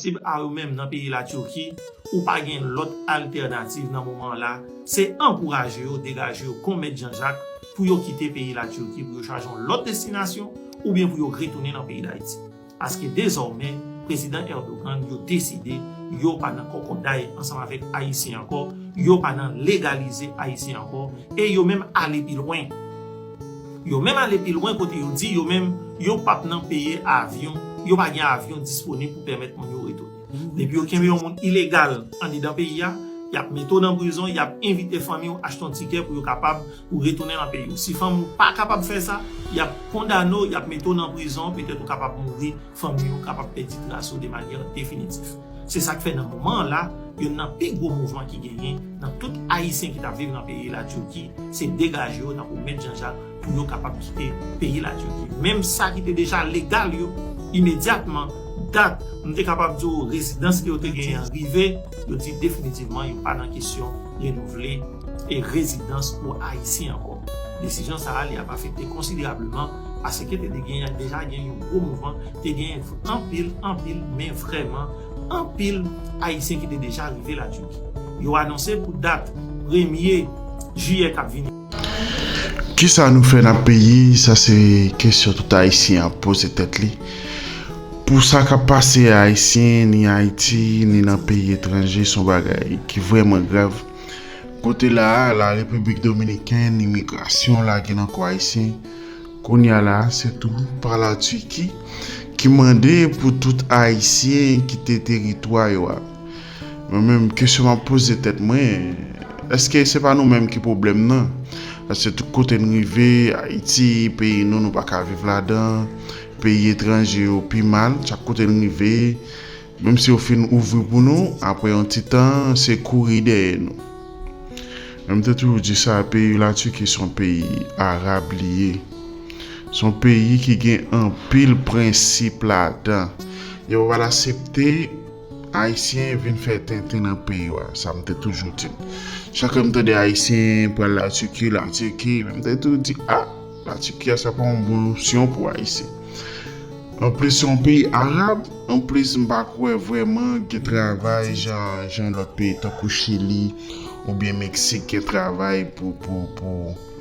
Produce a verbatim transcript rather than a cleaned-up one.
Sensib a yo menm nan peyi Latiki, ou pa gen lòt altènativ nan moman an la, se ankouraje yo, degaje yo kon Mèt Jan Jak pou yo kite peyi Latiki, pou yo chwazi yon lòt destinasyon, oubyen pou yo retounen nan peyi Dayiti. Paske dezòmè, prezidan Erdogan, yo deside, yo pa nan kòkòday ansanm avèk Ayisyen ankò, yo pa nan legalize Ayisyen ankò, e yo menm ale pi lwen. Yo menm ale pi lwen kote yo di yo menm, yo p ap nan peye avyon, yo pa gen avyon disponib pou pèmèt moun yo retounen. Depi yo kenbe yon moun ilegal andedan peyi a, y ap mete w nan prizon, y ap envite fanmi w achte yon tikè pou yo kapab pou retounen nan peyi w. Si fanmi w pa kapab fè sa, y ap kondane w, y ap mete w nan prizon, petèt ou kapab mouri, fanmi w kapab pèdi tras ou de manyè definitif. Se sa k fè nan moman an la, youn nan pi gwo mouvman ki genyen nan tout Ayisyen ki t ap viv nan peyi Latiki, se degaje yo tankou Mèt Jan Jak pou yo kapab kite peyi Latiki. Menm sa ki te deja legal yo, imedyatman, dat, m te kapab di w rezidans ke yo te genyen an rive, yo di definitivman yo pa nan kesyon renouvle e rezidans pou Ayisyen ankò. Desizyon sa a, li ap afekte konsiderableman paske te gen, deja gen yon gwo mouvman, te gen anpil, anpil, men vrèman, anpil Ayisyen ki te deja rive Latiki. Yo anonse pou dat premye jiyè k ap vini. Kisa nou fè nan peyi? Sa se kesyon tout Ayisyen ap poze tèt li. Pou sa k ap pase Ayisyen, ni Ayiti, ni nan peyi etranje, se yon bagay ki vrèman grav. Kote la a, la Repiblik Dominikèn, imigrasyon lage nan kò Ayisyen. Kounye a la, se tou pa Latiki ki mande pou tout Ayisyen kite teritwa yo a. Mwen menm, kesyon m ap poze tèt mwen, èske se pa nou menm ki pwoblèm nan? Paske tout kote n rive, Ayiti, peyi nou, nou pa ka viv ladan. Peyi etranje yo pi mal, chak kote n rive, menm si yo fin ouvri pou nou, apre yon ti tan, se kouri dèyè nou. Mwen m te toujou di sa, peyi Latiki se yon peyi arab li ye. Se yon peyi ki gen anpil prensip ladan. Yo pa pral aksepte Ayisyen vin fè tenten nan peyi yo a. Sa m te toujou di l. Chak lè m tande Ayisyen pral Latiki, Latiki, men m te toujou di, a, Latiki a, sa pa yon bon opsyon pou Ayisyen. Anplis, se yon peyi arab. Anplis, m pa kwè vrèman gen travay jan, jan lòt peyi tankou Chili oubyen Meksik gen travay pou, pou, pou,